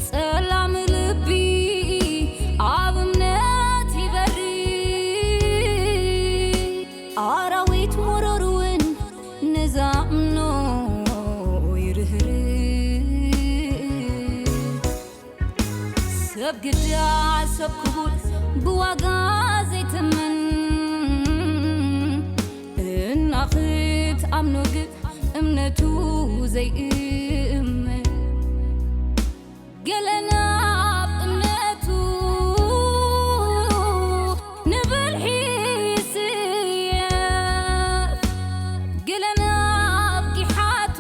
ጸላም ልቢ ኣብ እምነት ይበሪ፣ ኣራዊት መረር እውን ንዛምኖ ይርህርህ። ሰብ ግዳ ሰብ ክቡር ብዋጋ ዘይትምን፣ እና ክትኣምኖ ግን እምነቱ ዘይእመን። ገለ ናብ እምነቱ ንብልሒ ይስየፍ፣ ገለ ናብ ጊሓቱ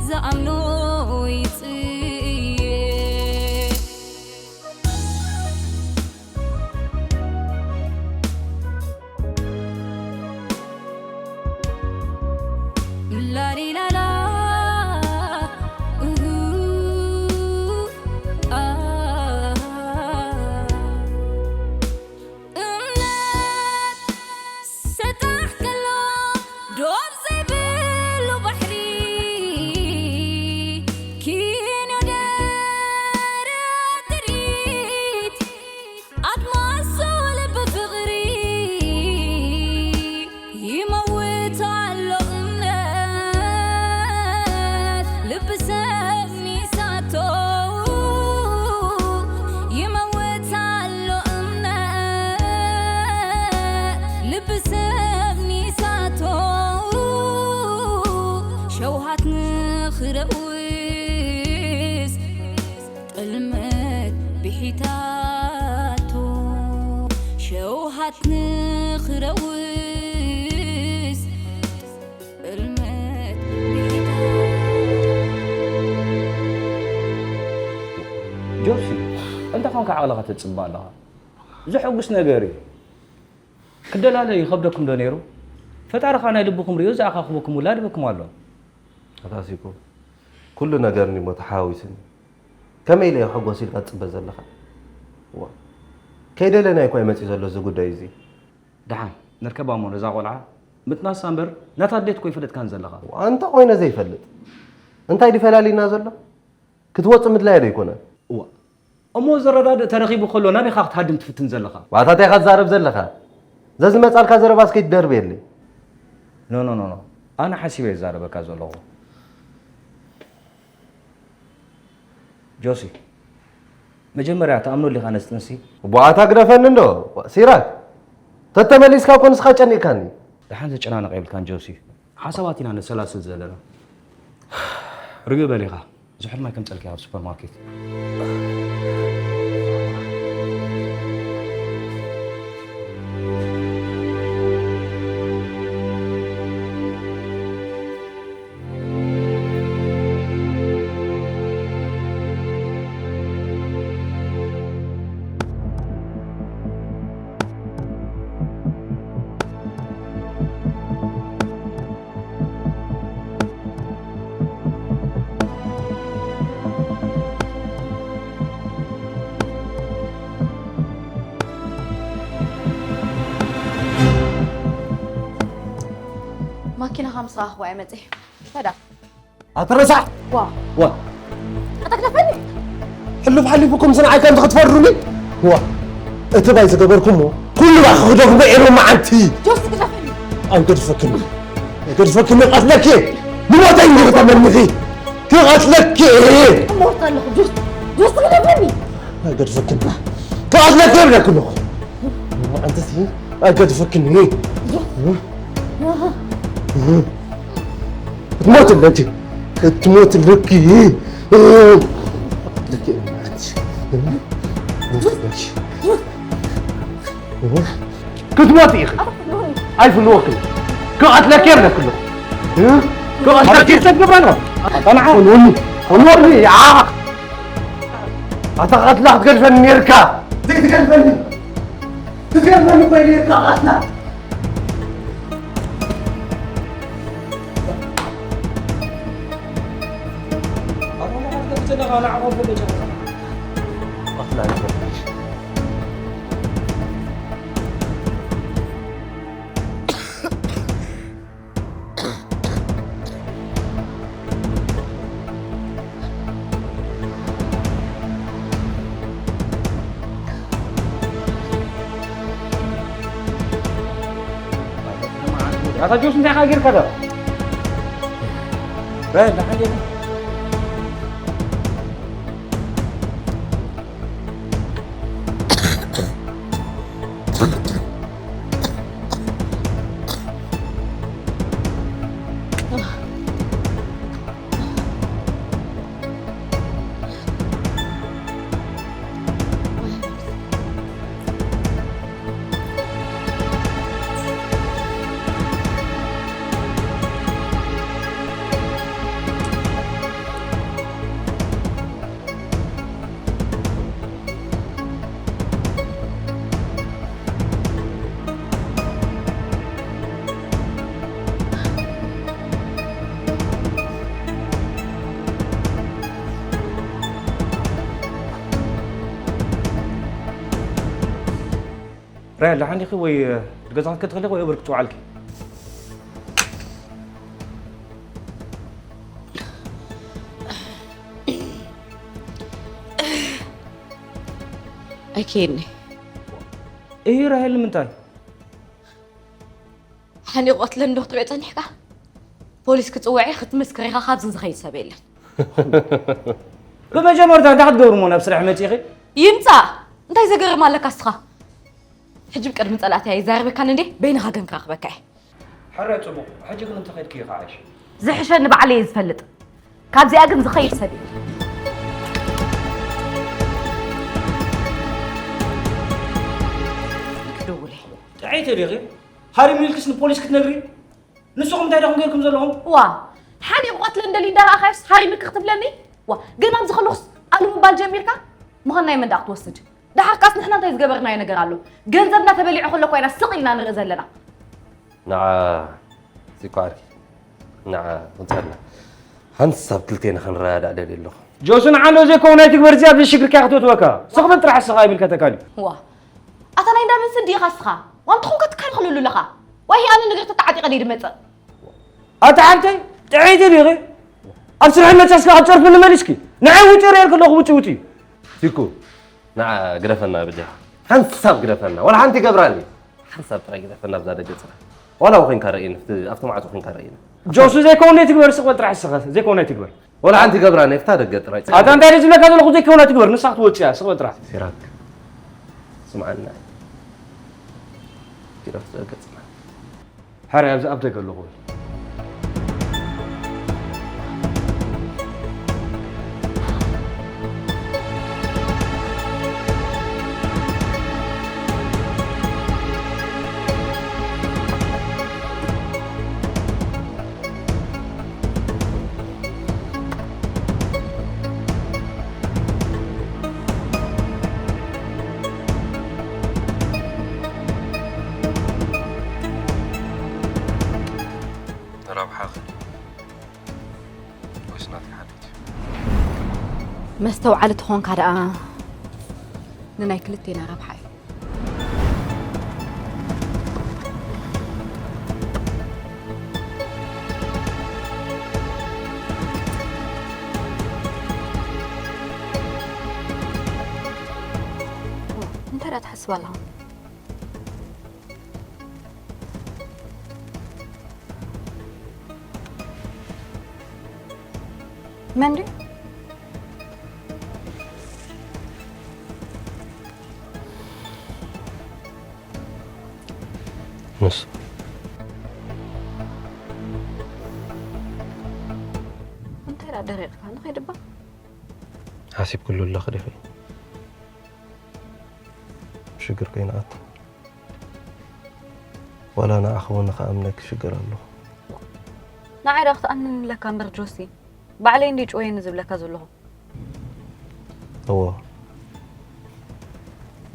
ዝኣምኖ ይጽየፍ። ላሊላላ፣ እሁ፣ ኣ። እምነት ሰጣሕ ከሎ ዶብ ዘይብሉ ባሕሪ፣ ኪኖ ደረት ጥሪት ኣድማስ ልቢ ፍቕሪ፣ ይመውት ኣሎ እምነት ልቢ ሰብ ሚሳቶ፣ ይመውት ኣሎ እምነት ልቢ ሰብ ሚሳቶ፣ ሸውሃት ንኽረውስ ጥልመት ብሒታቶ፣ ሸውሃት ንኽረውስ ጥልመት ብሒታቶ። ጆሲ፣ እንታይ ኾንካ ዓቕልኻ ተጽብእ ኣለኻ? ዘሐጉስ ነገር እዩ። ክደላለዩ ይኸብደኩም ዶ ነይሩ? ፈጣሪ ኸኣ ናይ ልብኹም ርእዩ፣ ዝኣኻኽበኩም ውላድ ሂብኩም ኣሎ። ኣታ ሲኮ፣ ኩሉ ነገር እንዲሞ ተሓዋዊሱኒ። ከመይ ኢለ እየ ክሕጎስ ኢልካ ትጽበ ዘለኻ? ዋ፣ ከይደለናዮ እኮ እዩ መጺኡ ዘሎ እዚ ጉዳይ እዚ። ደሓን ንርከባ እሞ ነዛ ቆልዓ ምጥናሳ እምበር ናታ ድሌት እኮ ኣይፈለጥካን ዘለኻ። ዋ፣ እንታይ ኮይነ ዘይፈልጥ? እንታይ ድዩ ፈላልዩና ዘሎ? ክትወጽእ ምድላይ ዶ ኣይኮነን? እዋ፣ እሞ ዘረዳድእ ተረኺቡ ከሎ ናበይ ኢኻ ክትሃድም ትፍትን ዘለኻ? ዋ፣ እንታይ ኢኻ ትዛረብ ዘለኻ? ዘዝመጻልካ ዘረባስ ከይትደርበየለይ። ኖ፣ ኖ፣ ኖ፣ ኖ። ኣነ ሓሲበ እየ ዝዛረበካ ዘለኹ። ጆሲ፣ መጀመርያ ትኣምኖ ዲኻ ነዚ ጥንሲ? እቦ፣ ኣታ ግደፈኒ እንዶ፣ ሲራክ። ተተመሊስካ እኮ ንስኻ ጨኒቕካኒ። ደሓን ዘጨናንቕ የብልካን ጆሲ። ሓሳባት ኢና ነሰላስል ዘለና። ርግእ በል ኢኻ። ዝሑል ማይ ከምጸልካ ኣብ ሱፐርማርኬት። ማኪናኻ ምስ ረኣኽዋ እየ መጺአ። ሰዳ። ኣትረሳዕ! ዋ። ዋ። ኣታ ግደፈኒ! ሕሉፍ ሓሊፉ ከምዚ ንዓይ ከምዚ ክትፈርዱኒ? ዋ። እቲ ባይ ዝገበርኩሞ ኩሉ ባይ ክኽደፍዎ እየ ሎመዓንቲ። ጆስ ግደፈኒ! ኣይገድፈክን። ኣይገድፈክን፣ ይቐትለኪ። ንሞተይ እንዲኺ ተመንኺ። ክቐትለኪ እየ። እሞት ኣለኹ። ጆስ፣ ጆስ ግደፈኒ! ኣይገድፈክን። ክቐትለኪ እየ ብለኪ ኣለኹ። ሎመዓንቲ እዚ ኣይገድፈክን። ጆስ! ክትሞት ኣለኪ። ክትሞት ኣለኪ። ክትሞት ኢኺ። ኣይፍንወክን። ክቐትለኪ እየ ብለኪ ኣለኹ። ክቐትለኪ እየ። ትገብራ ኣለኻ። ኣታ ንዓ። ፍንወኒ። ፍንወኒ። ኣታ ቐትላ ክትገድፈኒ ነይርካ። ዘይትገድፈኒ። ትገድፈኒ እኮ ነይርካ ቐትላ። ታጆስ እንታይ ጌርካ ዶ? በል፣ ደሓን ጌርካ። ራያ፣ ደሓን ዲኺ ወይ ገዛ ክትከዲ ከለኺ ወይ እብር ክትውዓልኪ? ኣይከየኒ። እሂ ራሄል፣ ንምንታይ? ሓኒቑ ቀትለን ዶ ክትብዕ ጸኒሕካ? ፖሊስ ክጽውዕ ክትምስክር ኢኻ፣ ካብዚ ዝኸይድ ሰብ የለን። ብመጀመርታ እንታይ ክትገብሪ እሞ ናብ ስራሕ መጺእኺ? ይምጻእ! እንታይ ዘገርም ኣለካ እስኻ? ሕጂ ብቅድሚ ጸላእተይ ኣይዛረበካን እንዴ? በይንኻ ግን ክረኽበካ እየ። ሕራይ ጽቡቕ። ሕጂ ግን እንተ ኸድኪ ይኸዓሽ። ዝሕሸኒ ባዕለይ እየ ዝፈልጥ። ካብዚኣ ግን ዝኸይድ ሰብ የለን። ክድውል እየ። ጥዕይቲ ዲኺ? ሃሪሙ ኢልክስ ንፖሊስ ክትነግሪ? ንስኹም እንታይ ዲኹም ጌርኩም ዘለኹም? ዋ፣ ሓኒቑ ቀትለ እንደልዩ እንዳረኣኻዮስ ሃሪምኪ ክትብለኒ? ዋ፣ ገና ኣብዚ ከለኹስ ኣሉ ምባል ጀሚርካ? ምዃን ናይ መን ደኣ ክትወስድ? ደሓርካስ ንሕና እንታይ ዝገበርናዮ ነገር ኣሎ? ገንዘብና ተበሊዑ ከሎ እኮ ኢና ስቕ ኢልና ንርኢ ዘለና። ንዓ ሲኳ ዓርኪ፣ ንዓ ውንጸልና። ሓንሳብ ክልቴና ክንረዳዳእ ደልየ ኣለኹ። ጆሲ፣ ንዓ እንዶ ዘይከውን ኣይትግበር፣ እዚኣ ብሽግርካ ክትወትወካ። ስቕ በል ጥራሕ እስኻ ይብልካ ተካሊ። ዋ፣ ኣታ ናይ እንዳ መን ስዲ ኢኻ እስኻ? ዋንትኹም ከትካልኽለሉ ኣለኻ። ዋሂ ኣነ ነገር ተተዓጢቐ ድየ ድመጽእ? ኣታ ሓንተይ፣ ጥዕይቲ ዲኺ? ኣብ ስራሕ መጸስካ ኣብ ጨርፊ ንመሊስኪ። ንዓይ ውጪ ርእየ ከለኹ ውጪ ውጪ። ሲኩ፣ ንዓ ግደፈና ብጃኻ። ሓንሳብ ግደፈና። ዋላ ሓንቲ ገብራኒ። ሓንሳብ ጥራይ ግደፈና ኣብዛ ደገ ጽና። ዋላ ኮንካ ርእየኒ፣ ኣብቲ ኣብቲ ማዕጾ ኮንካ ርእየኒ። ጆሱ ዘይከውን ኣይትግበር፣ ስቕ በል ጥራሕ እስኻ። ዘይከውን ኣይትግበር። ዋላ ሓንቲ ገብራኒ፣ ኣብታ ደገ ጥራይ ጽና። ኣታ እንታይ ድየ ዝብለካ ዘለኹ ዘይከውን ኣይትግበር፣ ንሳ ክትወጽእ እያ፣ ስቕ በል ጥራሕ። ሲራክ፣ ስምዓና። ኪድ ኣብቲ ደገ ጽና። ሕራይ ኣብዚ ኣብ ደገ ኣለኹ። ንረብሓኺ ወይስ ናተይ ሓልዮት እዩ? መስተውዓሊ ተኾንካ ደኣ ንናይ ክልቴና ረብሓ እዩ። እንታይ ደኣ ትሓስብ ኣለኻ? መን ድዩ? ንሱ። እንታይ ደኣ ደሪቕካ? ንኸይድ እባ። ሓሲብክሉ ኣለኺ ዲኺ? ሽግር ከይንኣቱ። ዋላ ንዓኺ እውን ንኽኣምነኪ ሽግር ኣለኹ። ንዓይ ደኣ ክትኣምነኒ ኣለካ እምበር ጆሲ፣ ባዕለይ እንድየ ጭወየኒ ዝብለካ ዘለኹ። እወ፣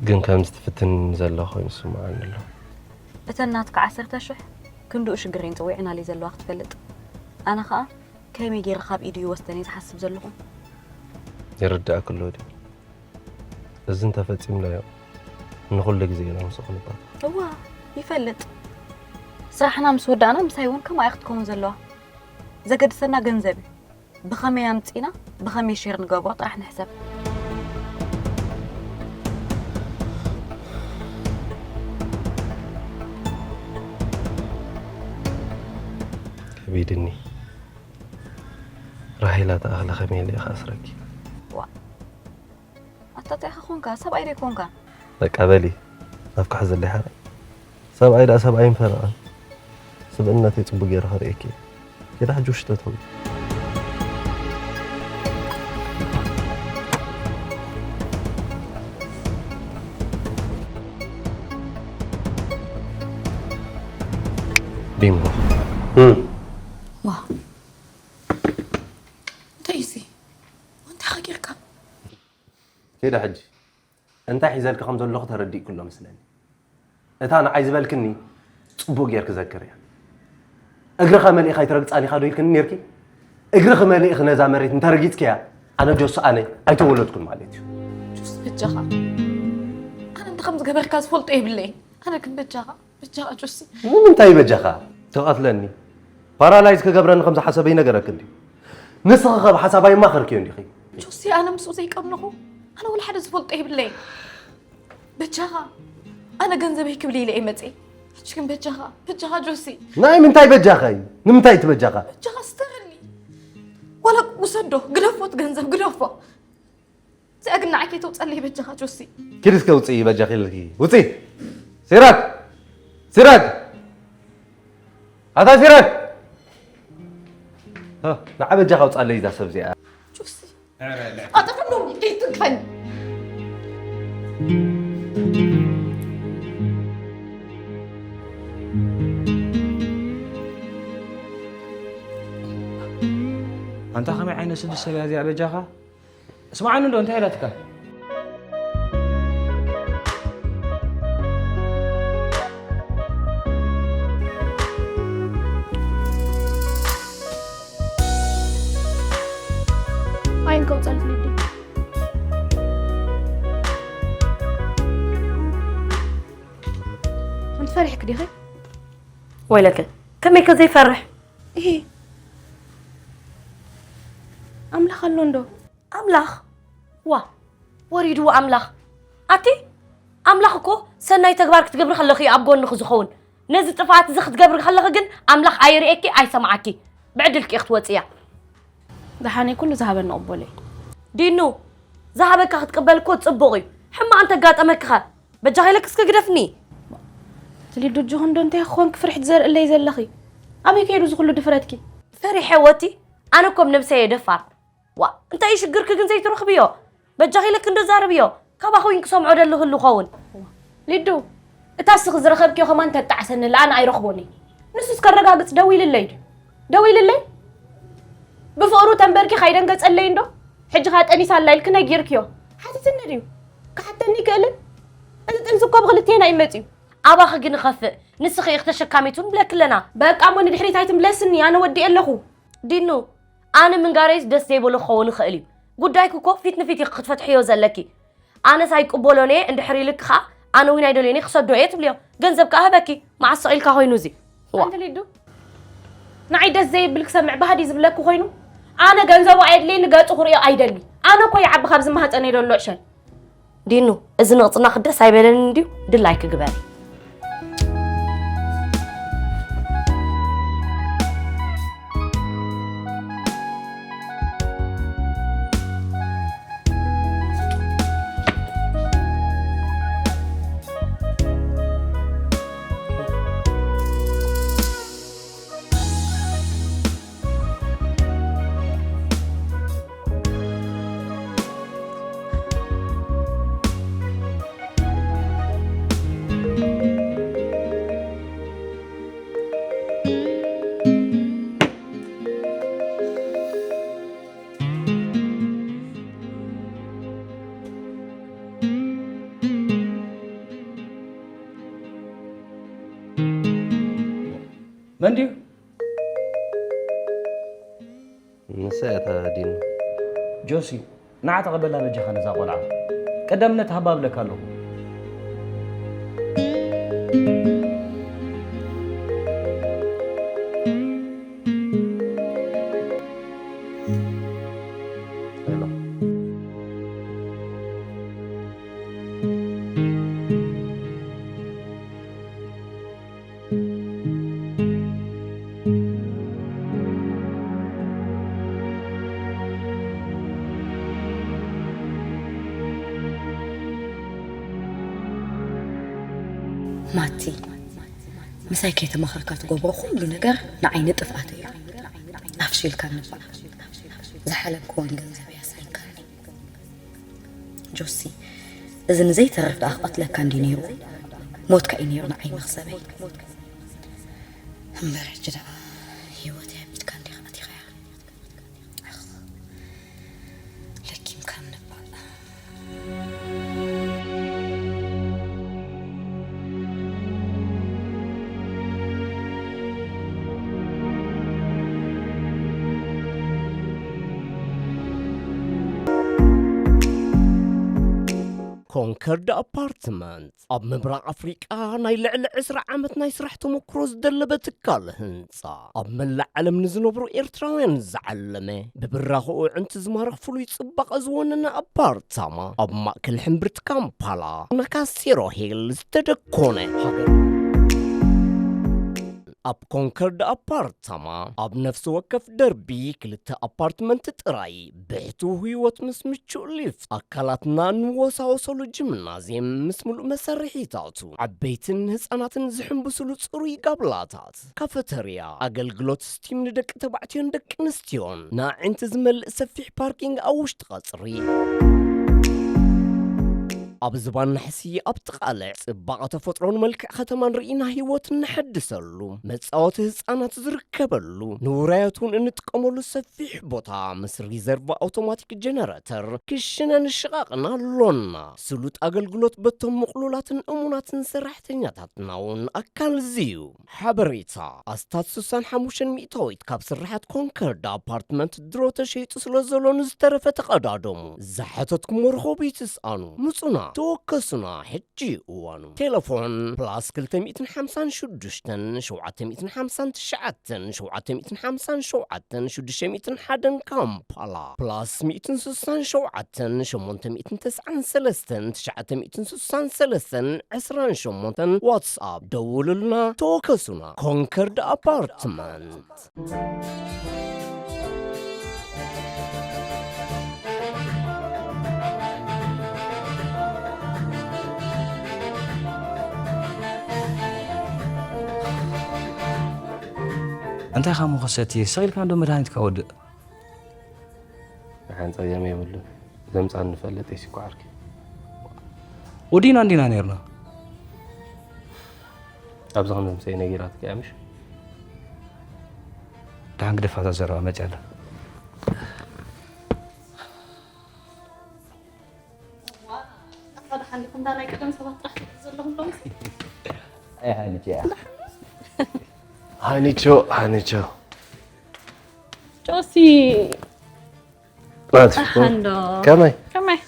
ግን ከምዚ ትፍትን ዘላ ኮይኑ ይስምዓኒ ኣሎ። እተን ናትካ ዓሰርተ ሽሕ ክንድኡ ሽግረይን ጽዊዕናለይ ዘለዋ ክትፈልጥ። ኣነ ኸኣ ከመይ ገይረ ካብ ኢዱ ይወስደን እየ ዝሓስብ ዘለኹ። ይርድኣኪ ኣሎ ድዩ? እዚ እንተፈጺምናዮ ንኹሉ ግዜ ኢና ምስኡ ክንባእ። እዋ፣ ይፈልጥ። ስራሕና ምስ ወዳእና ምሳይ እውን ከምኣ እያ ክትከውን ዘለዋ። ዘገድሰና ገንዘብ እዩ። ብኸመይ ኣምጺእና ብኸመይ ሼር ንገብሮ ጥራሕ ንሕሰብ። ቢድኒ ራሄላ ተኣኽለ ከመይ ኢለ ኢኻ ኣስረኪ? ዋ ኣታ እንታይ ኢኻ ኮንካ? ሰብኣይ ዶ ይኮንካ? በቃ በሊ ናብ ክሕዘለይ ሓራይ። ሰብኣይ ደኣ ሰብኣይን ፈረቓን። ስብእነተይ ጽቡቕ ገይረ ከርእየኪ እየ። ኬዳ ሕጂ ውሽጢ ተተው። ቢንጎ። ዋ እንታይ እዚ እንታይ ኸቂርካ ኬዳ ሕጂ እንታይ ሒዘልኪ ከም ዘለኹ ተረዲእኩ ኣሎ መስለኒ። እታ ንዓይ ዝበልክኒ ጽቡቕ ጌርኪ ዘክርያ። እግርኻ መሊእኻ ኣይትረግጻን ኢኻ ዶ ኢልክኒ ኔርኪ? እግርኺ መሊእኺ ነዛ መሬት እንተረጊጽክያ ኣነ ጆሲ ኣነ ኣይተወለድኩን ማለት እዩ። ጆሲ በጃኻ ኣነ እንተ ከም ዝገበርካ ዝፈልጦ የብለይን። ኣነ ግን በጃኻ በጃኻ ጆሲ። ንምንታይ በጃኻ ትቐትለኒ? ፓራላይዝ ክገብረኒ ከም ዝሓሰበ ይነገረክ እንዲ ንስኺ ኸብ ሓሳብ ኣይማኸርክዮ እንዲኺ። ጆሲ ኣነ ምስኡ ዘይቀንኹ ኣነ ወላ ሓደ ዝፈልጦ የብለይን። በጃኻ ኣነ ገንዘበይ ክብል ኢለ እየ መፅእ። ሕጂ ግን በጃኻ በጃኻ ጆሲ። ናይ ምንታይ በጃኻ እዩ? ንምንታይ እቲ በጃኻ? በጃኻ ስተረኒ። ወላ ውሰዶ ግደፎት ገንዘብ ግደፎ። እዚኣ ግን ንዓይ ከይተውፀለይ በጃኻ ጆሲ። ኪድ እስከ ውፅኢ በጃኺ ኢለኪ ውፅኢ። ሲራክ ሲራክ ኣታ ሲራክ ንዓ በጃኻ ውፅኣለይ እዛ ሰብ እዚኣ። ጆሲ ኣጥፍሎም ከይትንክፈኒ። ኣንታ ከመይ ዓይነት ስድስተ ሰብ እያ እዚኣ በጃኻ? ስምዓኒ እንዶ እንታይ ኢላትካ? ዓይን ከውፀልክ ልዲ ኣንቲ ፈሪሕክ ዲኺ? ወይለከ ከመይ ከ ዘይፈርሕ? እሂ ኣምላኽ ኣሎ እንዶ ኣምላኽ ዋ ወሪድዎ ኣምላኽ ኣቲ ኣምላኽ እኮ ሰናይ ተግባር ክትገብሪ ከለኺ እዩ ኣብ ጎንኺ ዝኸውን ነዚ ጥፍኣት እዚ ክትገብሪ ከለኺ ግን ኣምላኽ ኣይርእየኪ ኣይሰምዓኪ ብዕድልኪ ክትወፅያ ደሓነይ ኩሉ ዝሃበኒ ቅበለይ ዲኑ ዝሃበካ ክትቅበል እኮ ፅቡቕ እዩ ሕማቕ እንተጋጠመኪኸ በጃኺ ኢለኪ እስከ ግደፍኒ ትሊዱ ጅኹ እንዶ እንታይ ክኾንኪ ፍርሒ ትዘርእለይ ዘለኺ ኣበይ ከይዱ ዝኹሉ ድፍረትኪ ፈሪሐ ወቲ ኣነ እኮ ብ ነብሰይ እየ ደፋር ዋእ እንታይ እዩ ሽግርኪ ግን ዘይትረኽብዮ በጃኺ ኢለኪ እንዶ ዛረብዮ ካባኺ እውን ክሰምዖ ደሊ ክህሉ ኸውን ሊዱ እታ እስኺ ዝረኸብክዮ ከማን ተጣዕሰኒ ለኣን ኣይረኽቦን እየ ንሱስ ከረጋግፅ ደዊልለይ ድዩ ደዊልለይ ብፍቕሩ ተንበርኪ ካይደንገፀለይ እንዶ ሕጂ ኸዓ ጠኒሳ ኣላ ኢልኪ ነጊርክዮ ሓቲትኒ ድዩ ክሓተኒ ይክእልን እዚ ጥንሲ እኮ ብኽልቴና እዩ መፅዩ ኣባኺ ግን ይኸፍእ ንስኺ ኢኺ ተሸካሚቱ ንብለኪ ኣለና በቃ እሞ ንድሕሪት ኣይትምለስኒ ኣነ ወዲኤ ኣለኹ ዲኑ ኣነ ምንጋረይስ ደስ ዘይበሎ ክኸውን ይኽእል እዩ። ጉዳይኪ እኮ ፊት ንፊት ኢኺ ክትፈትሕዮ ዘለኪ። ኣነስ ኣይቅበሎን እየ እንድሕር ኢልኪ ኸኣ ኣነ እውን ኣይደልዮን እየ ክሰዶ እየ ትብልዮ። ገንዘብ ከኣ እህበኪ። መዓስ ስቕ ኢልካ ኮይኑ እዚ? ዋእ። ኣንቲ ሊዱ ንዓይ ደስ ዘይብል ክሰምዕ ባህዲ ዝብለኪ ኮይኑ ኣነ ገንዘቡ ኣየድልየኒ ገጹ ክርእዮ ኣይደሊ። ኣነ እኮ ይዓቢ ካብዚ ማህጸነይ ዘሎ ዕሸል። ዲኑ እዚ ንቕጽናኺ ደስ ኣይበለንን ድዩ? ድላይኪ ግበሪ። መን ድዩ? ንሳ እያ እታ ዲኑ። ጆሲ፣ ንዓ ተቐበላ በጃኻ ነዛ ቆልዓ። ቀዳምነት ሃባ እብለካ ኣለኹ። ማቲ፣ ምሳይ ከይተማኸርካ ትገብሮ ኩሉ ነገር ንዓይ ንጥፍኣት እዩ። ኣፍሽልካ ንባዕ። ዝሓለብክዎን ገንዘብ እያ ስኢንካኒ። ጆሲ፣ እዚ ንዘይተርፍ ደኣ ክቐትለካ እንዲ ነይሩ፣ ሞትካ እዩ ነይሩ ንዓይ መኽሰበይ። እምበር ሕጂ ደኣ ህይወተይ ኣቢድካ እንዲኻ ኣቲኻያ። ለኪምካ ንባዕ። ኮንከርድ ኣፓርትመንት ኣብ ምብራቕ ኣፍሪቃ ናይ ልዕሊ ዕስራ ዓመት ናይ ስራሕ ተመክሮ ዝደለበ ትካል ህንጻ፣ ኣብ መላእ ዓለም ንዝነብሩ ኤርትራውያን ዝዓለመ፣ ብብራኸኡ ኣዕንቲ ዝማርኽ ፍሉይ ጽባቐ ዝወነነ ኣፓርታማ፣ ኣብ ማእከል ሕምብርቲ ካምፓላ፣ ናካሴሮ ሂል ዝተደኮነ ሃገር። ኣብ ኮንከርድ ኣፓርታማ፣ ኣብ ነፍሲ ወከፍ ደርቢ ክልተ ኣፓርትመንት ጥራይ፣ ብሕቱው ህይወት ምስ ምቹእ ሊፍት፣ ኣካላትና ንወሳወሰሉ ጂምናዝየም ምስ ምሉእ መሳርሒታቱ፣ ዓበይትን ህጻናትን ዝሕንብስሉ ጽሩይ ጋብላታት፣ ካፈተርያ፣ ኣገልግሎት ስቲም ንደቂ ተባዕትዮን ደቂ ኣንስትዮን፣ ንኣዒንቲ ዝመልእ ሰፊሕ ፓርኪንግ ኣብ ውሽጢ ቀጽሪ። ኣብ ዝባን ናሕሲ ኣብ ጥቓ ልዕ፣ ጽባቐ ተፈጥሮን መልክዕ ከተማን ርኢና ህይወት እነሐድሰሉ፣ መጻወቲ ህጻናት ዝርከበሉ፣ ንውራያት እውን እንጥቀመሉ ሰፊሕ ቦታ፣ ምስ ሪዘርቭ ኣውቶማቲክ ጀነረተር፣ ክሽነን ሽቓቕን ኣሎና። ስሉጥ ኣገልግሎት በቶም ምቕሉላትን እሙናትን ሰራሕተኛታትና እውን ኣካል እዚ እዩ። ሓበሬታ፣ ኣስታት ስሳን ሓሙሽተን ሚእታዊት ካብ ስርሓት ኮንከርድ ኣፓርትመንት ድሮ ተሸይጡ ስለ ዘሎ ንዝተረፈ ተቐዳደሙ። ዝሓተትኩሞ ርኸቡ ይትስኣኑ። ምጹና፣ ተወከሱና፣ ሕጂ እዋኑ። ቴሌፎን ፕላስ ክልተ ሚእትን ሓምሳን ሽዱሽተን ሸውዓተ ሚእትን ሓምሳን ትሽዓተን ሸውዓተ ሚእትን ሓምሳን ሸውዓተን ሽዱሽተ ሚእትን ሓደን ካምፓላ፣ ፕላስ ሚእትን ስሳን ሸውዓተን ሸሞንተ ሚእትን ተስዓን ሰለስተን ትሽዓተ ሚእትን ስሳን ሰለስተን ዕስራን ሸሞንተን ዋትስኣፕ ደውሉልና፣ ተወከሱና። ኮንከርድ ኣፓርትመንት። እንታይ ኻሞ ኸሰቲ ስቕ ኢልካ እንዶ መድሃኒትካ ወድእ። ደሓን ጸገም የብሉን። ዘምጻኒ ንፈልጥ እየ ሲኮ ዓርኪ። ወዲና እንዲና ነርና። ኣብዚ ከም ዘምሰይ ነጊራትኪ እያ ምሽ? ደሓን ግደፋታ ዘረባ መጽያ ኣላ። ደሓን ዲኹም? እንዳ ናይ ቀደም ሰባት ጥራሕ ዘለኹም ሎምስ? ኣይ ሃኒቾ እያ። ሃኒቾ ሃኒቾ ጆሲ ናትፍኩ ኣሓንዶ ከመይ ከመይ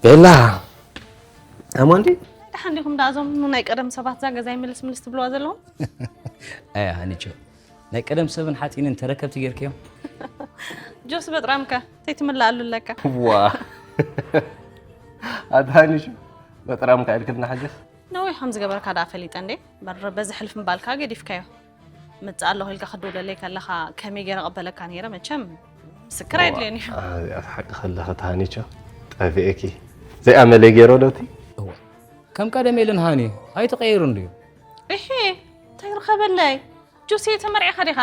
ቤላ ኣማንዲ ደሓን ዲኹም? ዳ እዞም ናይ ቀደም ሰባት እዛ ገዛ ይምልስ ምልስ ትብልዋ ዘለኹም? ኣያ ሃኒቾ ናይ ቀደም ሰብን ሓፂንን ተረከብቲ ጌርክዮም። ጆሲ በጥራምከ ተይትምልኣሉ ኣለካ። ዋ ኣታ ሃኒቹ በጥራምካ ኢልክልና ሓጀስ ነዊሕ ከም ዝገበርካ ደኣ ፈሊጠ እንዴ። በር በዚ ሕልፍ ምባልካ ገዲፍካዮ። ምጽእ ኣለኹ ኢልካ ክድውለለይ ከለኻ ከመይ ገይረ ቀበለካ ነይረ? መቸም ምስክር ኣይድልዮን እዩ። እዚኣ ሓቂ ከለኺ ተሃኒቾ ጠፊኤኪ ዘይኣመለይ ገይሮ ዶ እቲ እዋ ከም ቀደም የለን ሃኒ ኣይተቀይሩ እንድዩ። እሄ እንታይ ርከበለይ? ጁሲ ተመርዒኻ ዲኻ?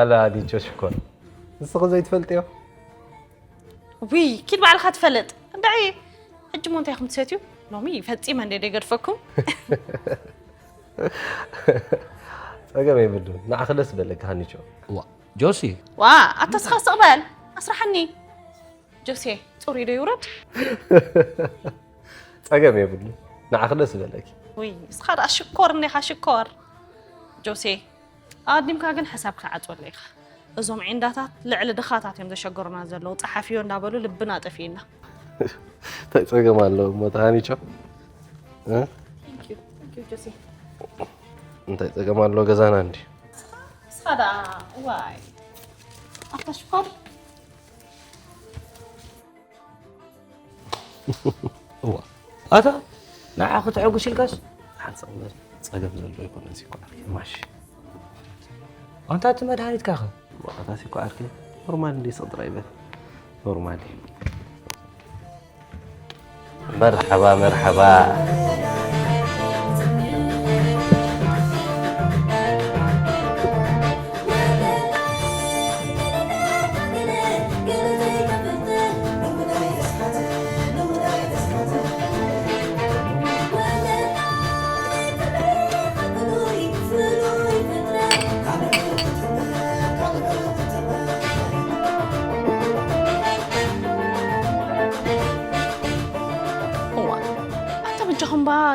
ኣላ ሃኒቾ ሽኮር ንስኺ ዘይትፈልጥዮ ውይ ኪድ ባዕልኻ ትፈልጥ እንድዒ። ሕጂ ሞ እንታይ ኢኹም ትሰትዩ? ሎሚ ፈጺመ እንደ ደገድፈኩም። ጸገም የብሉን ንዓኺ ደስ በለኪ ሃኒቾ። ዋ ጆሲ ዋ ኣታ ስኻ ስቕ በል ኣስራሓኒ። ጆሴ ጽሩይ ዶ ይውረድ? ጸገም የብሉን ንዓኺ ደስ በለኪ። ውይ እስኻ ደኣ ሽኮር እንዲኻ ሽኮር። ጆሴ ኣቐዲምካ ግን ሕሳብ ክትዓጽወለይ ኢኻ። እዞም ዒንዳታት ልዕሊ ድኻታት እዮም ዘሸግሩና ዘለዉ ጸሓፍዮ እንዳበሉ ልብና ጠፊእና። እንታይ ጸገም ኣለዎ እሞ ተሃኒቾ? እ? Thank you, thank you, ጆሴ። እንታይ ጸገም ኣለዎ ገዛና እንዲ? እስኻ ደኣ ዋይ ኣታ ሽኮር። እዋ ኣታ ንዓ ክተሐጉስ ኢልካስ ሓንሳእ እምበር ጸገም ዘሎ ይኮነ እዚ እኮ ማሽ ኣንታ እቲ መድሃኒትካ ኸ ዋዕታ ሲኮ ዓርኪ ኖርማል እንዲ ስቕ ጥራይ ይበል ኖርማል እዩ መርሓባ መርሓባ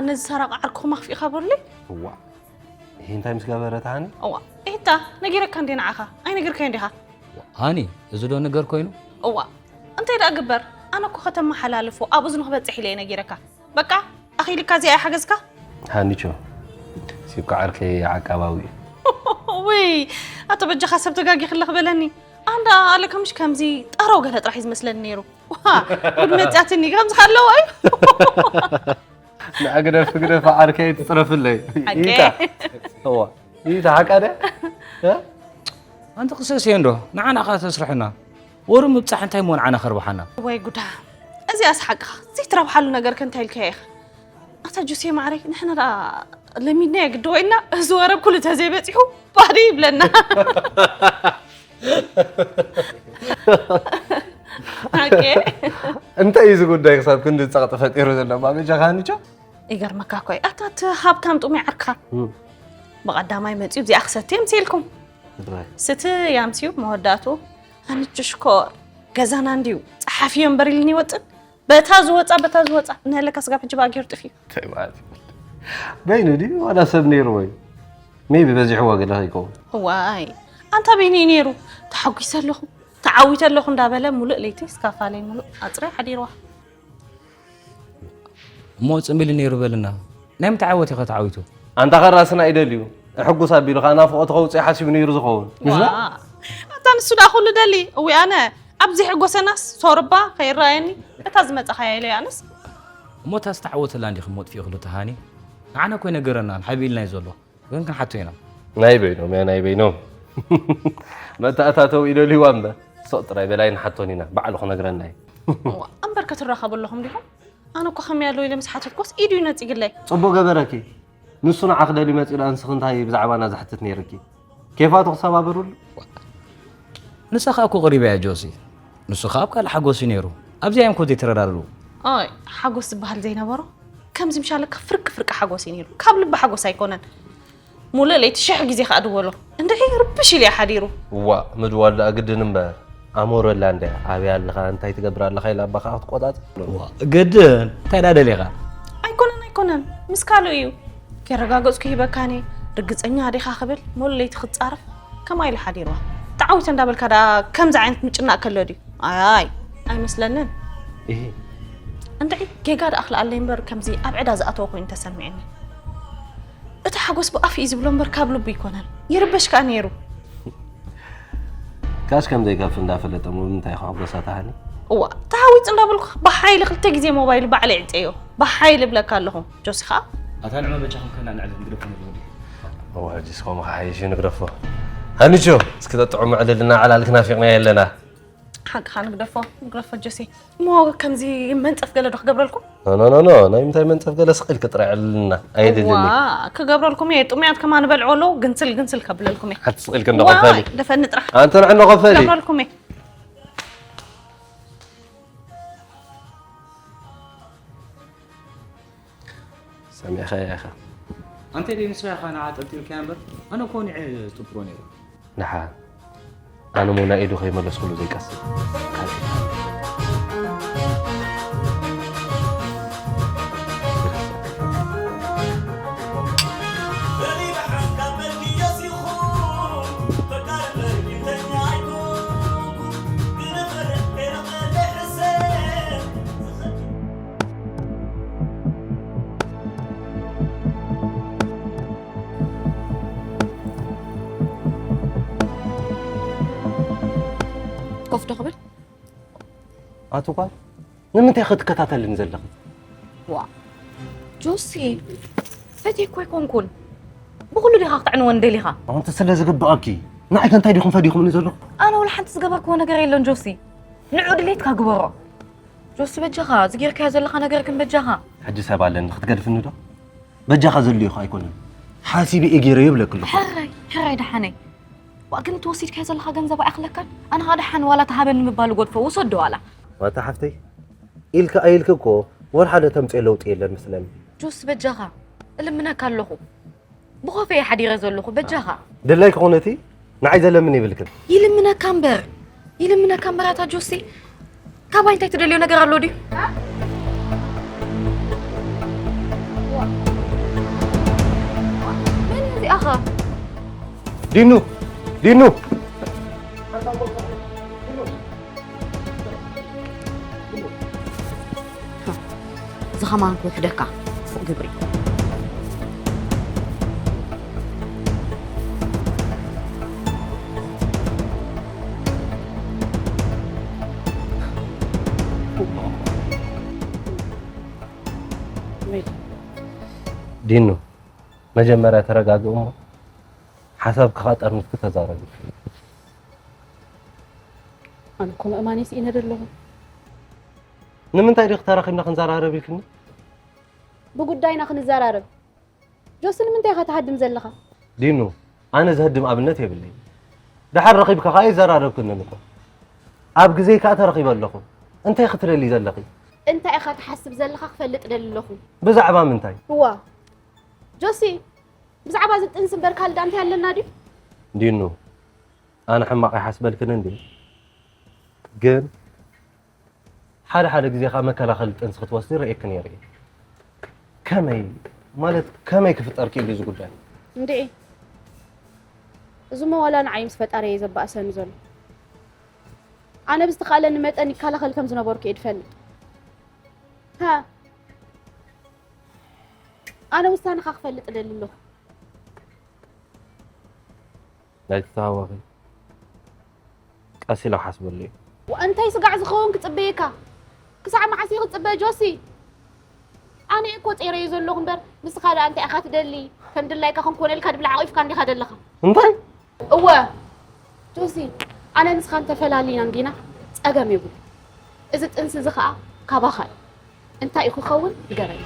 ነዚ ሰራቂ ዓርክኹም ኣኽፊእኻ በሉለይ። እዋ፣ ይሄ እንታይ ምስ ገበረት ሃኒ? እዋ፣ ኤታ፣ ነጊረካ እንዴ ንዓኻ? ኣይነገርካዮን ዲኻ? ሃኒ፣ እዚ ዶ ነገር ኮይኑ? እዋ፣ እንታይ ደኣ ግበር? ኣነ እኮ ከተመሓላልፎ፣ ኣብ እዝኑ ክበጽሕ ኢለ እየ ነጊረካ። በቃ፣ ኣኺልካ እዚኣ ይሓገዝካ? ሃኒቾ፣ ሲብካ ዓርከይ ዓቃባዊ እዩ። ውይ፣ ኣቶ በጃኻ ሰብ ተጋጊኽለኽ በለኒ። ኣንዳ ኣለካ ምሽ ከምዚ ጠረው ገለ ጥራሕ እዩ ዝመስለኒ ነይሩ። ዋ፣ ጉድ መጽያትኒ፣ ከምዚ ከለዎ እዩ። ንዓ ግደፍ፣ ግደፍ፣ ዓርከይ ትጽረፍለይ። ሓቂ። ይታ። እዋ፣ ይታ ሓቃ ደ? እ? ኣንቲ ክሰስዮ እንዶ፣ ንዓና ኸኣ ተስርሕና። ወሩ ምብጻሕ እንታይ እሞ ንዓና ከርብሓና? ወይ ጉዳ። እዚኣስ ሓቅኻ። ዘይትረብሓሉ ነገር ከ እንታይ ኢልካዮ ኢኻ? ኣታ ጁሴ ማዕረይ፣ ንሕና ደኣ ለሚድናዮ ግዲ ኮይንና፣ እዚ ወረብ ኩሉ ተዘይበጺሑ ባዶ ይብለና። ሓቂ። እንታይ እዩ እዚ ጉዳይ ክሳብ ክንዲ ጸቕጢ ፈጢሩ ዘሎ? እባ በጃኻ ሃኒቾ? ይገርመካ እኮ እዩ። ኣታ እቲ ሃብታም ጥሙይ ዓርክኻ። እም። ብቐዳማይ መጺኡ፣ "እዚኣ ክሰቲ ኣምሲልኩም?" ራይ። ስቲ ኣምስዩ፣ መወዳእቱ፣ "ሃኒቾ ሽኮር፣ ገዛና እንድዩ ጸሓፊ እዮ እምበር" ኢሉኒ ይወጥን። በታ ዝወጻ፣ በታ ዝወጻ። እናሃለካ ስጋብ ሕጂ ብኣ ገይሩ ጥፊኡ። እንታይ ማለት እዩ? በይኑ ድዩ ዋላ ሰብ ነይርዎ እዩ? ሜቢ በዚሕዎ ገለ ከይከውን። ዋይ፣ ኣንታ በይኑ እዩ ነይሩ። ተሓጒሰ ኣለኹ፣ ተዓዊተ ኣለኹ እንዳበለ ሙሉእ ለይቲ ስካፋለይ ሙሉእ ኣጽርዩ ሓዲርዋ። እሞ ጽምብል ነይሩ በልና። ናይ ምንታይ ዓወት ኢኸ ተዓዊቱ? ኣንታ ኸራስና ይደልዩ። እሕጉስ ኣቢሉ ኸኣ ናፍቖቱ ኸውጽእ ሓሲቡ ነይሩ ዝኸውን። ምስላ? ዋ፣ ኣታ ንሱ ደኣ ኩሉ ደሊ። እዊ ኣነ፣ ኣብ ዘይሕጎሰናስ ሶርባ ከይረኣየኒ፣ እታ ዝመጻኻያ ኢለዮ ኣነስ። እሞ እታ ዝተዓወተላ እንዲኺ እሞ ጥፊኡ ክልተ ሃኒ? ንዓና እኮ ኣይነገረናን፣ ሓቢእልና እዩ ዘሎ። ግን ክንሓቶ ኢና። ናይ በይኖም እያ፣ ናይ በይኖም። መተኣታተዊ ይደልይዋ እምበር፣ ስቕ ጥራይ በል ኣይንሓቶን ኢና፣ ባዕሉ ክነግረና እዩ። እዋ፣ እምበር ክትራኸቡ ኣለኹም ዲኹም? ኣነ እኮ ከመይ ኣለዉ ኢለ ምስ ሓተትኩስ ኢዱ እዩ ነጺግለይ። ጽቡቕ ገበረኪ። ንሱ ንዓኺ ደልዩ መጺኡ ደኣ ንስኺ እንታይ ብዛዕባና ዝሕትት ነይርኪ? ኬፋቱ ክሰባብርሉ? ንሳ ኸኣ እኮ ቀሪባ እያ ጆሲ። ንሱ ኸኣ ኣብ ካልእ ሓጎስ እዩ ነይሩ። ኣብዚኣ እዮም እኮ ዘይተረዳድኡ። ኣይ፣ ሓጎስ ዝበሃል ዘይነበሮ። ከምዚ ምሻለካ ፍርቂ ፍርቂ ሓጎስ እዩ ነይሩ። ካብ ልቢ ሓጎስ ኣይኮነን። ሙሉእ ለይቲ ሽሕ ግዜ ከኣ ደወሎ። እንድዒ ርብሽ ኢሉ እዩ ሓዲሩ። እዋእ፣ ምድዋል ደኣ ግድን እምበር። ኣሞረላ እንድያ፣ ኣበይ ኣለኻ፣ እንታይ ትገብር ኣለኻ ኢላ ኣባኻ ክትቆጻጸር። እዋ፣ ግድን፣ እንታይ ደኣ ደሊኻ? ኣይኮነን፣ ኣይኮነን፣ ምስ ካልእ እዩ። ከረጋገጽኩ ይህበካኒ፣ ርግጸኛ ዲኻ ክብል፣ ሙሉእ ለይቲ ክትጻረፍ፣ ከምኣ ኢሉ ሓዲርዋ። ተዓዊተ እንዳበልካ ደኣ ከምዚ ዓይነት ምጭናቕ ከሎ ድዩ? ኣይ፣ ኣይመስለንን። እሂ። እንድዒ፣ ጌጋ ደኣ ክልኣለይ እምበር፣ ከምዚ ኣብ ዕዳ ዝኣተወ ኮይኑ ተሰሚዕኒ። እቲ ሓጎስ ብኣፍ እዩ ዝብሎ እምበር ካብ ልቡ ኣይኮነን። ይርበሽ ከኣ ነይሩ። ካሽ ከም ዘይከፍል እንዳፈለጠ እሞ ብምንታይ ክሕጎሳ ተሃኒ? እዋ፣ ተሃዊጹ እንዳበልኩ ብሓይሊ ክልተ ግዜ ሞባይሉ ባዕለይ ዕንጨዮ። ብሓይሊ እብለካ ኣለኹ። ጆሲ ኸኣ? ኣታ ንዑ በጃኹም ከና ንዕልል ንግደፎ ንብሎ ድዩ? እዋ፣ ሕጂስ ከምኡ ክሓይሽ እዩ ንግደፎ። ሃኒቾ፣ እስኪ ተጥዑሙ ዕልልና ዕላልክ ናፊቕናዮ ኣለና። ሓቅኻ ንግደፎ፣ ንግደፎ ጆሴ። እሞ ከምዚ መንጸፍ ገለ ዶ ክገብረልኩም? ኖ፣ ኖ፣ ኖ፣ ኖ፣ ናይ ምንታይ መንጸፍ ገለ ስቕ ኢልኪ ጥራይ ዕልልና። ኣየድልን እዩ። ዋ፣ ክገብረልኩም እየ። ጥሙያት ከማን በልዑ ኣለዉ፣ ግንስል፣ ግንስል ከብለልኩም እየ። ኣቲ ስቕ ኢልኪ እንዶ ዋ፣ ከፈሊ። ደፈኒ ጥራሕ። ኣንተ ንዕ እንዶ ከፈሊ። ክገብረልኩም እየ። ሰሚዕኻያ ኢኻ። ኣንተ ደይ ንስኻ ኢኻ ንዓ ጠልጢልካያ እምበር፣ ኣነ እኮ ኒዐ ዝጥብሮ ነይሩ። ደሓን። ኣነ እሞ ናይ ኢዱ ከይመለስኩሉ ዘይቀስን። ኮፍ ዶ ክብል? ኣቶ ጓል፣ ንምንታይ ክትከታተልኒ ዘለኺ? ዋ፣ ጆሲ፣ ፈትየኮ ኣይኮንኩን። ብኹሉ ዲኻ ክተዕንወኒ ደሊኻ? ኣንቲ ስለ ዝግብኣኪ፣ ንዓይ ከ እንታይ ዲኹም ፈዲኹምኒ ዘለኹም? ኣነ ወላ ሓንቲ ዝገበርክዎ ነገር የለን ጆሲ። ንዑ ድሌትካ ግበሮ። ጆሲ በጃኻ፣ እዚ ጌርካዮ ዘለኻ ነገር ግን በጃኻ። ሕጂ ሰብ ኣለኒ ክትገድፍኒ ዶ? በጃኻ ዘድልዮኻ ኣይኮነን። ሓሲበ እየ ጌረዮ ይብለኪ ኣለኹ። ሕራይ፣ ሕራይ ደሓነይ። ዋእ ግን እቲ ወሲድካዮ ዘለኻ ገንዘብ ኣይኣኽለካን? ኣነ ኸኣ ደሓን ዋላ ተሃበኒ ምባል እገድፎ፣ ውሰዶ ዋላ። ዋታ ሓፍተይ፣ ኢልኪ ኣይልኪ እኮ ወላ ሓደ ተምጽኦ ለውጢ የለን መስለኒ። ጆሲ በጃኻ፣ እልምነካ ኣለኹ። ብኾፈ እየ ሓዲረ ዘለኹ፣ በጃኻ። ድላይ ክኾነቲ ንዓይ ዘለምን ይብልክን። ይልምነካ እምበር፣ ይልምነካ እምበር ኣታ ጆሲ። ካባይ እንታይ ትደልዮ ነገር ኣሎ ድዩ? ዲኑ፣ ዲኑ። እዚ ኸማን ክውሕደካ። ፉቕ ግብሪ። ዲኑ፣ መጀመርያ ተረጋግእ እሞ ሓሳብኪ ኸኣ ጠርኒፍኪ ተዛረቢ። ኣነ እኮ ምእማን ስኢነ ደለኹ። ንምንታይ ዲኺ ተራኺብና ክንዘራረብ ኢልክኒ? ብጉዳይና ክንዘራረብ። ጆሲ፣ ንምንታይ ኢኻ ትሃድም ዘለኻ? ዲኑ፣ ኣነ ዘህድም ኣብነት የብለይ። ደሓር ረኺብካ ኸኣ የዘራረብክንን እኮ። ኣብ ግዜይ ከኣ ተረኺበ ኣለኹ። እንታይ ክትደሊ ዘለኺ? እንታይ ኢኻ ትሓስብ ዘለኻ ክፈልጥ ደሊ ኣለኹ። ብዛዕባ ምንታይ? እዋ፣ ጆሲ፣ ብዛዕባ እዚ ጥንሲ እምበር ካልእ ደኣ እንታይ ኣለና ድዩ? ዲኑ፣ ኣነ ሕማቕ ኣይሓስበልክንን ድየ? ግን ሓደ ሓደ ግዜ ኸኣ መከላኸሊ ጥንሲ ክትወስዲ ርእየኪ ነይረ እየ። ከመይ፣ ማለት ከመይ ክፍጠር ክኢሉ እዚ ጉዳይ? እንድዒ፣ እዚሞ ዋላ ንዓይ ምስ ፈጣሪየ እዩ ዘባእሰኒ ዘሎ። ኣነ ብዝተኻእለኒ መጠን ይከላኸል ከም ዝነበርኩ እየ ዝፈልጥ። ሃ፣ ኣነ ውሳነኻ ክፈልጥ እደሊ ኣለኹ። ናይቲ ተሃዋኺ ቀስ ኢለ ክሓስበሉ እየ። ወ-፣ እንታይ ስጋዕ ዝኸውን ክጽበየካ? ክሳዕ መዓስ እዩ ክጽበ ጆሲ? ኣነ እኮ ጼረዮ ዘለኹ እምበር፣ ንስኻ ደኣ እንታይ ኢኻ ትደሊ? ከም ድላይካ ክንኮነልካ ድብል ዓቒፍካ እንዲኻ ደለኻ። እንታይ? እወ፣ ጆሲ፣ ኣነ ንስኻ እንተፈላሊና እንዲና ጸገም የብሉ። እዚ ጥንሲ እዚ ኸኣ ካባኻ እዩ። እንታይ እዩ ክኸውን? ንገረኒ።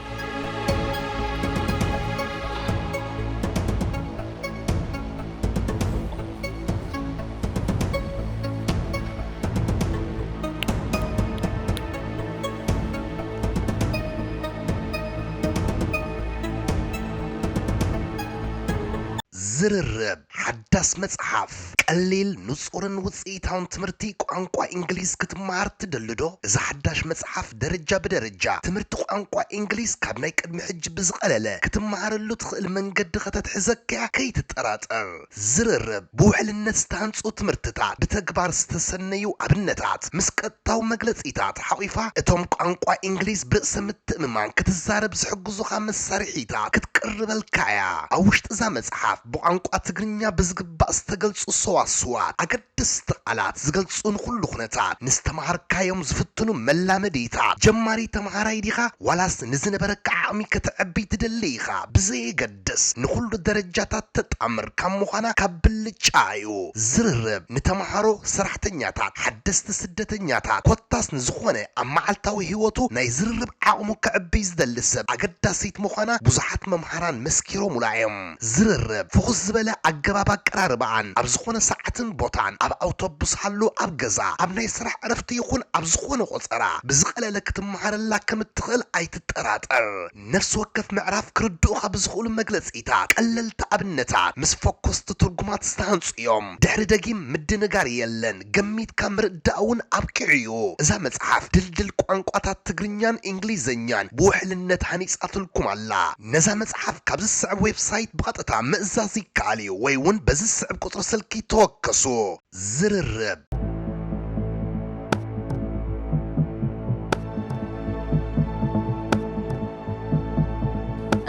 ዝርርብ ሓዳስ መጽሓፍ፣ ቀሊል፣ ንጹርን ውጽኢታውን ትምህርቲ ቋንቋ እንግሊዝ ክትመሃር ትደሊ ዶ? እዛ ሓዳሽ መጽሓፍ ደረጃ ብደረጃ ትምህርቲ ቋንቋ እንግሊዝ ካብ ናይ ቅድሚ ሕጂ ብዝቐለለ ክትመሃረሉ ትኽእል መንገዲ ከተትሕዘካ'ያ ከይትጠራጠር። ዝርርብ ብውሕልነት ዝተሃንጹ ትምህርትታት፣ ብተግባር ዝተሰነዩ ኣብነታት፣ ምስ ቀጥታዊ መግለጺታት ሓቑፋ፣ እቶም ቋንቋ እንግሊዝ ብርእሰ ምትእምማን ክትዛረብ ዝሕግዙኻ መሳርሒታት ክትቅርበልካ እያ። ኣብ ውሽጢ እዛ መጽሓፍ ብቋንቋ ትግርኛ ብዝግባእ ዝተገልጹ ሰዋስዋት፣ ኣገደስቲ ቃላት ዝገልጹ ንኹሉ ኩነታት፣ ንዝተምሃርካዮም ዝፍትኑ መላመዲታት፣ ጀማሪ ተምሃራይ ዲኻ ዋላስ ንዝነበረካ ዓቕሚ ከተዕቢ ትደሊ ኢኻ ብዘየገድስ፣ ንኹሉ ደረጃታት ተጣምር ካብ ምዃና ካብ ብልጫ እዩ። ዝርርብ ንተምሃሮ፣ ሰራሕተኛታት፣ ሓደስቲ ስደተኛታት፣ ኮታስ ንዝኾነ ኣብ መዓልታዊ ህይወቱ ናይ ዝርርብ ዓቕሙ ከዕብይ ዝደሊ ሰብ ኣገዳሲት ምዃና ብዙሓት መምሃራን መስኪሮሙላ እዮም። ዝርርብ ፍኹስ ዝበለ ኣገባብ ኣቀራርባኣን ኣብ ዝኾነ ሰዓትን ቦታን፣ ኣብ ኣውቶቡስ ሃሉ፣ ኣብ ገዛ፣ ኣብ ናይ ስራሕ ዕረፍቲ ይኹን ኣብ ዝኾነ ቆጸራ ብዝቐለለ ክትመሃረላ ከም እትኽእል ኣይትጠራጠር። ነፍሲ ወከፍ ምዕራፍ ክርድኡኻ ብዝኽእሉ መግለጺታት፣ ቀለልቲ ኣብነታት፣ ምስ ፈኮስቲ ትርጉማት ዝተሃንጹ እዮም። ድሕሪ ደጊም ምድንጋር የለን፣ ገሚትካ ምርዳእ እውን ኣብቂዑ እዩ። እዛ መጽሓፍ ድልድል ቋንቋታት ትግርኛን እንግሊዝኛን ብውሕልነት ሃኒጻትልኩም ኣላ። ነዛ መጽሓፍ ካብ ዝስዕብ ዌብሳይት ብቐጥታ ምእዛዝ ይከኣል እዩ፣ ወይ እውን በዚ ዝስዕብ ቁጽሪ ስልኪ ተወከሱ። ዝርርብ።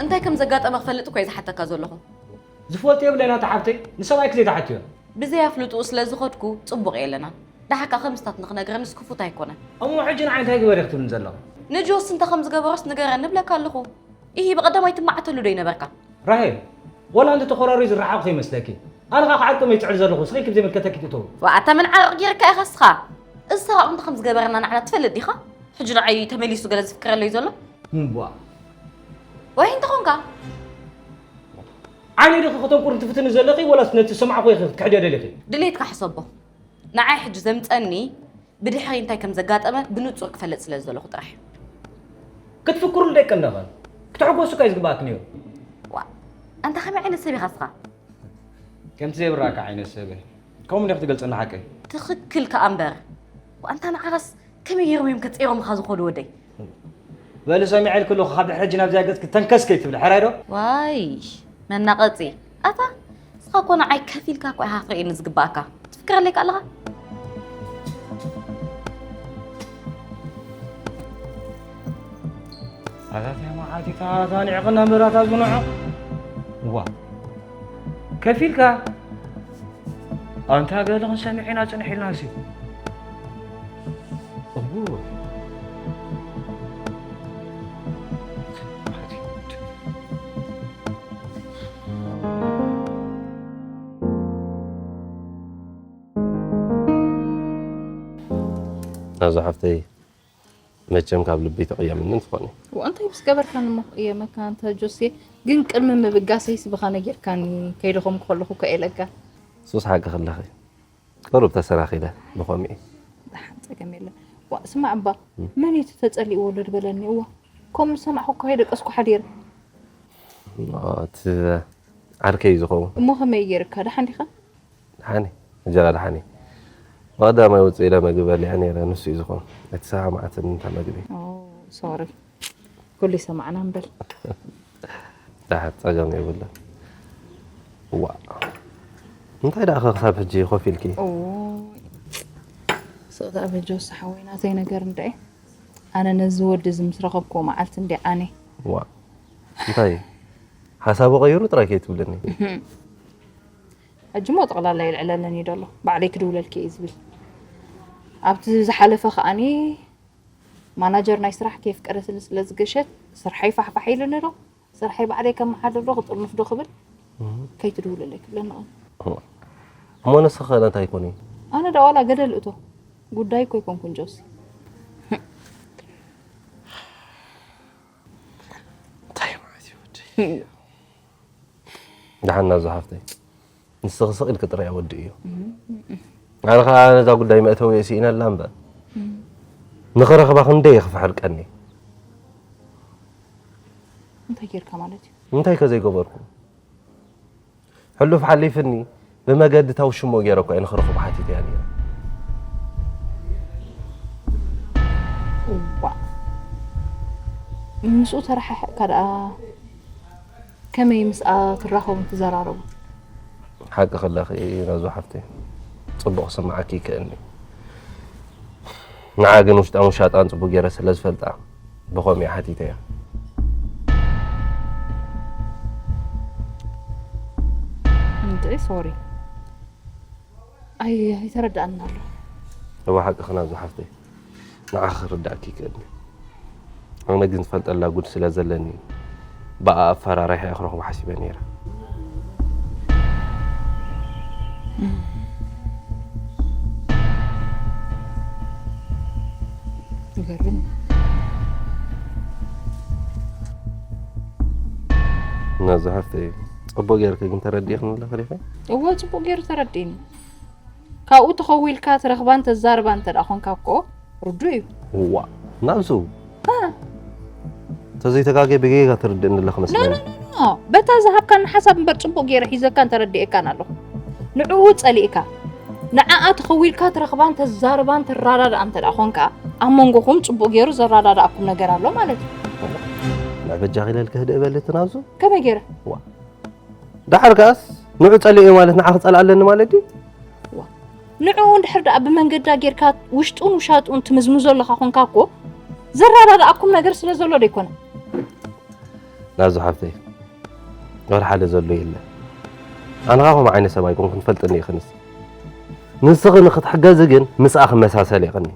እንታይ ከም ዘጋጠመ ክፈልጥ እኮ እየ ዝሓተካ ዘለኹ። ዝፈልጥ የብለይን ኣታ ሓብተይ፣ ንሰብኣይኪ ዘይትሓትዮ። ብዘይ ኣፍልጥኡ ስለ ዝኸድኩ ጽቡቕ የለናን። ደሓካ ከምስታት ንኽነግረንስ ክፉት ኣይኮነን። እሞ ሕጂ ንዓይ እንታይ ግበር ኢኺ ትብልኒ ዘለኺ? ንጆሲ እንታይ ከም ዝገበሮስ ንገረኒ እብለካ ኣለኹ። ኢሂ፣ ብቐደም ኣይትመዓተሉ ዶ ይነበርካ? ራሄል፣ ወላ እንተ ተኾራርዩ ዝረሓቑ ከይመስለኪ። ኣነ ኸኣ ክዓርቆም እየ ዝጽዕር ዘለኹ፣ ስኺ ኢልኪ ብዘይምልከተኪ ትእተዊ። ዋእ፣ ኣታ መን ዓርቕ ጌርካ ኢኻ እስኻ? እዚ ሰራቕ እንታይ ከም ዝገበረና ንዓና ትፈልጥ ዲኻ? ሕጂ ንዓይ ተመሊሱ ገለ ዝፍክረለይ ዘሎ? እምቧ። ወይ እንተኾንካ? ዓይነይ ዲኺ ከተንቁርን ትፍትኒ ዘለኺ፣ ወላስ ነቲ ዝሰማዕኩ ኢኺ ክትክሕድዮ ደሊኺ? ድሌትካ ሕሰቦ። ንዓይ ሕጂ ዘምጸኒ ብድሕሪ እንታይ ከም ዘጋጠመ ብንጹር ክፈልጥ ስለ ዝደለኹ ጥራሕ እዩ። ክትፍክሩሉ ደቂ ኣለኸን። ክትሕጎሱ እኳ እዩ ዝግብኣክን እዩ። ዋእ፣ ኣንታ ከመይ ዓይነት ሰብ ኢኻ እስኻ? ከምቲ ዘይብራካ ዓይነት ሰብ እየ። ከምኡ እንዲኺ ትገልጸኒ ሓቀይ? ትኽክል ከኣ እምበር። ዋእ፣ ኣንታ ንዓረስ ከመይ ገይሮም እዮም ከጸይሮምኻ ዝኾዱ ወደይ? በሊ ሰሚዐ ኢልኪ ኣለኹ፣ ካብ ድሕሪ ሕጂ ናብዚኣ ገጽኪ ተንከስ ከይትብሊ፣ ሕራይ ዶ? ዋይ፣ መናቐጺ። ኣታ ንስኻ እኮ ንዓይ ከፊልካ እኮ ኢኻ ክትርእየኒ ዝግባኣካ። ትፍክረለይ ከ ኣለኻ? ኣታ እንታይ መዓት ኢኻ ኣታ ኒዕቕና ምራታ ዝንዖ? እዋ። ከፊልካ? ኣንታ ገለ ክንሰምዕ ኢና ጽንሕ ኢልና ሲ። እዎ። ናዙ ሓፍተይ፣ መቸም ካብ ልቢ ተቐየምኒ እንትኾኒ። ዋ፣ እንታይ ምስ ገበርካኒ እሞ ክቕየመካ ኣንታ ጆሴ? ግን ቅድሚ ምብጋሰይስ ብኻ ነጊርካኒ፣ ከይደኸምኩ ከለኹ እኮ እየ ኢለካ። ሱስ ሓቂ ከለኺ፣ ቅሩብ ተሰናኺለ ብኸምኡ። ደሓን፣ ጸገም የለን። ዋ፣ ስማዕ እባ፣ እም። መን እዩ እቲ ተጸሊእዎ ወለድ በለኒ? እዋ፣ ከምኡ ዝሰማዕኹ እኮ ከይደቀስኩ ሓዲረ። ኦ፣ እቲ ዓርከይ እዩ ዝኸውን። እሞ ከመይ ገይርካ? ደሓን ዲኻ? ደሓን እየ፣ ሕጂ ደሓን እየ። ብቐዳማይ ውፅእ ኢለ መግቢ በሊዐ ነይረ፣ ንሱ እዩ ዝኾን። እቲ ሰማማዓትኒ እንታ መግቢ። ኦ፣ ሶሪ። ኩሉ ይሰማዕና እምበል። ደሓን፣ ፀገም የብሉን። ዋ፣ እንታይ ደኣ ኸ ክሳብ ሕጂ ኮፍ ኢልኪ? ኦ፣ ስቕታ በጆስ ሓወይ፣ ናተይ ነገር እንድዒ። ኣነ ነዚ ወዲ እዚ ምስ ረኸብክዎ መዓልቲ እንዲ ዓነ። ዋ፣ እንታይ? ሓሳቡ ቀይሩ ጥራይ ከይትብልኒ። እህም። ሕጂ እሞ ጠቕላላ የልዕለለኒ ዶ ኣሎ? ባዕለይ ክድውለልኪ እየ ዝብል። ኣብቲ ዝሓለፈ ከኣኒ ማናጀር ናይ ስራሕ ከየፍቀደትኒ ስለ ዝገሸት፣ ስርሐይ ፋሕፋሕ ኢሉኒ ዶ? ስርሐይ ባዕለይ ከመሓድር ዶ? ክጥርንፍ ዶ ክብል? እህ። ከይትድውለለይ ክብለኒ ቐኒ። እሞ ንስኺ ኸ እንታይ ኮኒ? ኣነ ደኣ ዋላ ገደል እቶ። ጉዳይ እኮ ኣይኮንኩን ጆሲ። እንታይ ማለት እዩ ወደይ? ደሓን ናዙ ሓፍተይ፣ ንስኺ ስቕ ኢልኪ ጥራይ ወዲ እዩ። እም፣ እም፣ እም። ኣነ ኸዓ ነዛ ጉዳይ መእተዊ እየ ስኢነላ እምበር፣ እም። ንኽረኽባ ክንደይ እየ ክፍሕር ቀኒ። እንታይ ጌርካ ማለት እዩ? እንታይ ከ ዘይገበርኩ? ሕሉፍ ሓሊፍኒ ብመገዲ ታውሽሞ ገይረ እኮ እየ ንኽረኽቦ ሓቲተያ ነይረ። እዋእ። ምስኡ ተረሓሒቕካ ደኣ ከመይ ምስኣ ትራኸቡን ትዘራረቡ? ሓቂ ከለኺ ናዙ ሓፍተይ፣ ጽቡቕ ክስምዓኪ ይክእልኒ። ንዓ ግን ውሽጣን ውሻጣን ጽቡቕ ገይረ ስለ ዝፈልጣ፣ ብኸምኡ እየ ሓቲተያ። እንድዒ፣ ሶሪ። ኣይ፣ ኣይተረድኣንን ኣሎ። እወ፣ ሓቅኺ ናዙ ሓፍተይ። ንዓኺ ክርድኣኪ ይክእልኒ። ኣነ ግን ዝፈልጠላ ጉድ ስለ ዘለኒ፣ ብኣ ኣፈራሪሐ ክረኽቦ ሓሲበ ነይረ። ይገርም። ናዙ ሓፍተይ፣ ጽቡቕ ጌርኪ ግን ተረዲእኽኒ ኣለኺ ዲኺ? እወ፣ ጽቡቕ ጌሩ ተረዲእኒ። ካብኡ ተኸዊልካ ትረኽባን ተዛርባን እንተ ደኣ ኾንካ እኮ ርዱእ እዩ። እዋ፣ ናብሱ። ሃ። ተዘይተጋግየ ብጌጋ ትርድእኒ ኣለኺ ኖ፣ መስለኒ። ኖ፣ ኖ፣ ኖ። በታ ዝሃብካኒ ሓሳብ እምበር ጽቡቕ ገይረ ሒዘካን ተረዲኤካን ኣለኹ። ንዕኡ ጸሊእካ፣ ንዓኣ ተኸዊልካ ትረኽባን ተዛርባን ትረዳድኣን እንተ ደኣ ኾንካ፣ ኣብ መንጎኹም ጽቡቕ ገይሩ ዘረዳድኣኩም ነገር ኣሎ ማለት እዩ። ንዕ በጃኺ ኢለልኪ ህድእ በሊ እቲ ናብሱ። ከመይ ገይረ? ዋ። ደሓር ከኣስ ንዑ ጸሊኤ ማለት ንዓ ክጸልእ ኣለኒ ማለት ድዩ? ዋ። ንዕኡ እንድሕር ደኣ ብመንገዳ ጌርካ ውሽጡን ውሻጡን ትምዝምዞ ኣለኻ ኾንካ እኮ ዘረዳድኣኩም ነገር ስለ ዘሎ ዶ ኣይኮነን? ናዙ ሓፍተይ፣ ወላ ሓደ ዘሎ የለ። ኣነ ኸኣ ከምኡ ዓይነት ሰብ ኣይኮንኩን፣ ትፈልጥኒ ኢኽንስ። ንስኺ ንኽትሕገዚ ግን ምስኣ ክመሳሰል የቐኒ።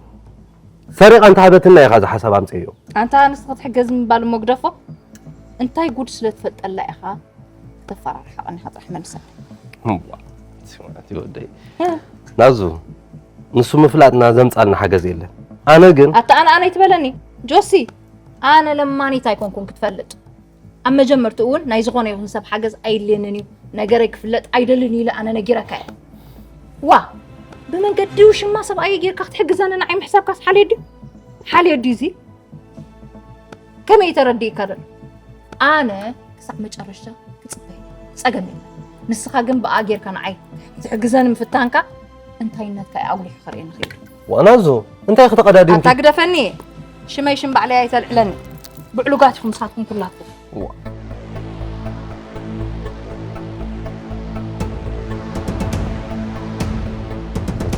ሰሪቓ እንተሃበትና ኢኻ እዚ ሓሳብ ኣምጽእዮ። ኣንታ ንስኺ ክትሕገዝ ምባል እሞ ግደፎ። እንታይ ጉድ ስለ ትፈልጠላ ኢኻ ተፈራርሓ ቀኒኻ ጥራሕ መልሰኒ። እምቧ፣ ስማዕቲ ወደይ። እ። ናዙ፣ ንሱ ምፍላጥና ዘምጻልና ሓገዝ የለን። ኣነ ግን ኣታ ኣነ ኣነ ኣይትበለኒ። ጆሲ፣ ኣነ ለማኒት ኣይኮንኩን ክትፈልጥ። ኣብ መጀመርትኡ እውን ናይ ዝኾነ ይኹን ሰብ ሓገዝ ኣየድልየንን እዩ። ነገረይ ክፍለጥ ኣይደልን ኢለ ኣነ ነጊረካ እየ። ዋ፣ ብመንገዲ ውሽማ ሰብኣየ ጌርካ ክትሕግዘኒ ንዓይ ምሕሳብካስ ሓልዮ ድዩ? ሓልዮ ድዩ እዚ? ከመይ እዩ ተረዲእካ ዘሎ? ኣነ ክሳዕ መጨረሽታ ክጽበ እየ። ጸገም የለን። ንስኻ ግን ብኣ ጌርካ ንዓይ ክትሕግዘኒ ምፍታንካ እንታይነትካ እዩ ኣጉሊሑ ከርእየኒ ክኢሉ። ዋናዞ፣ እንታይ ኢኺ ተቐዳዲምኪ? ኣታ ግደፈኒ። ሽመይ ሽም ባዕለይ ኣይተልዕለኒ። ብዕሉጋት ኢኹም ንስኻትኩም ኩላትኩም። ዋ።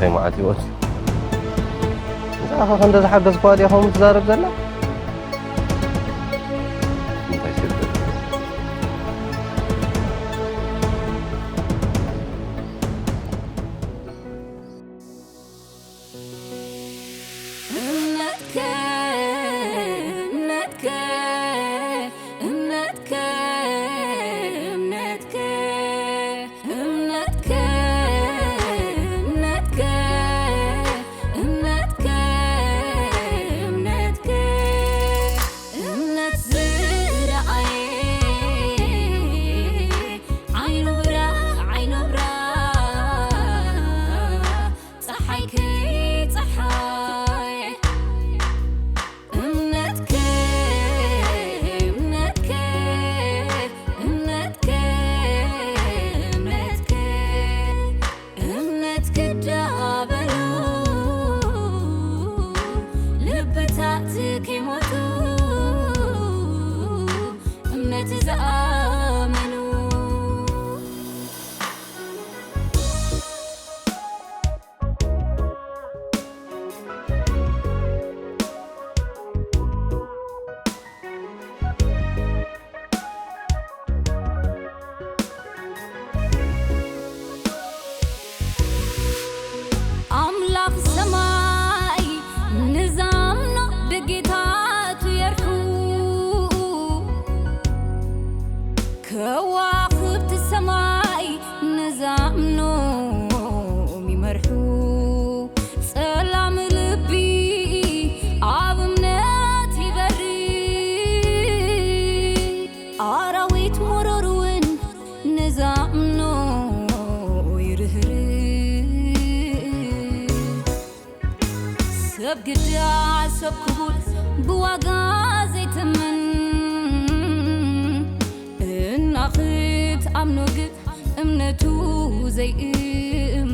እንታይ መዓት ህይወት? ንስኻ ኸ እንደ ዝሓገዝኳ ድያ ከምኡ ትዛረብ ዘላ? እንታይ ሸገር? እምነትከ፣ እምነትከ፣ እምነትከ፣ እምነትከ፣ እምነትከ፣ እምነትከ፣ እምነትከ፣ እምነትከ፣ እምነት ዝረኣየ ዓይኑ ብራ፣ ዓይኑ ብራ፣ ጸሓይ ከይጸሓየ እምነትከ፣ እምነትከ፣ እምነትከ፣ እምነትከ፣ እምነትከ ዳበሉ ልብታት ከይሞቱ እምነት ዝኣመኑ። ኣምላኽ ሰማይ ንዛምኖ ደጌታቱ የርሑ፣ ከዋኽብቲ ሰማይ ንዛምኖም ይመርሑ። ጸላም ልቢ ኣብ እምነት ይበሪ፣ ኣራዊት መሮር እውን ንዛምኖ ይርህርህ። ሰብ ግዳ ሰብ ክቡር ብዋጋ ዘይትምን፣ እናኽት ኣምኖ ግን እምነቱ ዘይእም